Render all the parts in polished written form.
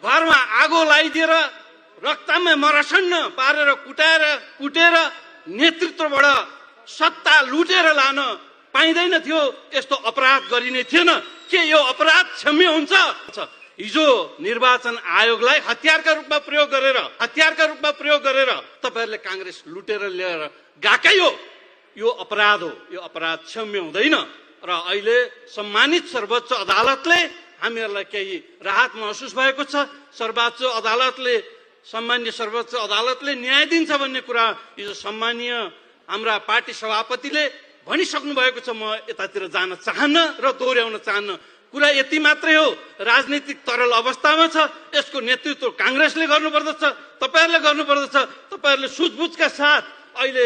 घरमा आगो लगाइदिएर रक्तमै मरसन्न पारेर कुटेर नेतृत्वबाट सत्ता लुटेर लान पाइँदैन थियो। यस्तो अपराध गरिने थिएन। के यो अपराध क्षम्य हुन्छ? हिजो निर्वाचन आयोगलाई हतियारका रूपमा प्रयोग गरेर तपाईहरुले कांग्रेस लुटेर लिएर गएकै हो। यो अपराध हो। यो अपराध क्षम्य हुँदैन। र अहिले सम्मानित सर्वोच्च अदालतले हामीहरुलाई केही राहत महसुस भएको छ। सम्मान्य सर्वोच्च अदालतले न्याय दिन्छ भन्ने कुरा हिजो सम्मानीय हाम्रा पार्टी सभापतिले भनिसक्नु भएको छ। म यतातिर जान चाहन्न र दोहोर्याउन चाहन्न। कुरा यति मात्रै हो, राजनीतिक तरल अवस्थामा छ। यसको नेतृत्व कांग्रेसले गर्नुपर्दछ, तपाईहरुले गर्नुपर्दछ। तपाईहरुले सुझबुझका साथ अहिले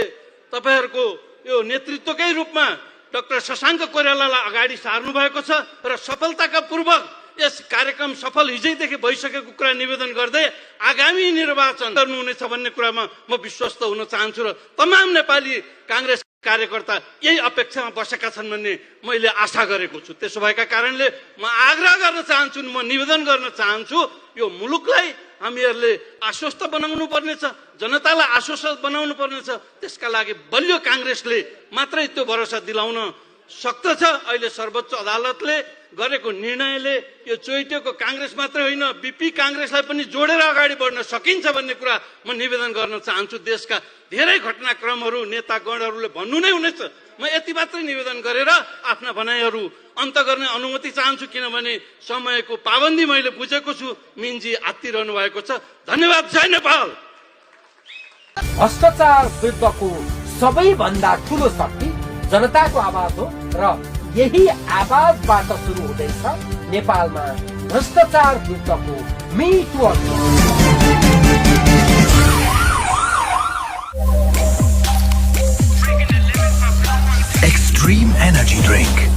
तपाईहरुको यो नेतृत्वकै रूपमा डाक्टर शशाङ्क कोइरालालाई अगाडि सार्नु भएको छ र सफलताका पूर्वक यस कार्यक्रम सफल हिजैदेखि भइसकेको कुरा निवेदन गर्दै आगामी निर्वाचन गर्नुहुनेछ भन्ने कुरामा म विश्वस्त हुन चाहन्छु र तमाम नेपाली कांग्रेस कार्यकर्ता यही अपेक्षामा बसेका छन् भन्ने मैले आशा गरेको छु। त्यसो भएका कारणले म आग्रह गर्न चाहन्छु, म निवेदन गर्न चाहन्छु, यो मुलुकलाई हामीहरुले आश्वस्त बनाउनु पर्नेछ, जनतालाई आश्वस्त बनाउनु पर्नेछ। त्यसका लागि बलियो कांग्रेसले मात्रै त्यो भरोसा दिलाउन सक्दछ। अहिले सर्वोच्च अदालतले गरेको निर्णयले यो चोइटेको कांग्रेस मात्रै होइन, बीपी कांग्रेसलाई पनि जोडेर अगाडि बढ्न सकिन्छ भन्ने कुरा म निवेदन गर्न चाहन्छु। देशका धेरै घटनाक्रमहरू नेतागणहरूले भन्नु नै हुनेछ। म यति मात्रै निवेदन गरेर आफ्ना भनाइहरू अन्त गर्ने अनुमति चाहन्छु, किनभने समयको पाबन्दी मैले बुझेको छु। मिन्जी आत्तिरहनु भएको छ। धन्यवाद। जय नेपाल। भ्रष्टाचार विरुद्धको सबैभन्दा ठूलो शक्ति जनताको आवाज हो र यही आवाजबाट सुरु हुँदैछ नेपालमा भ्रष्टाचार विरुद्धको me two Extreme Energy Drink.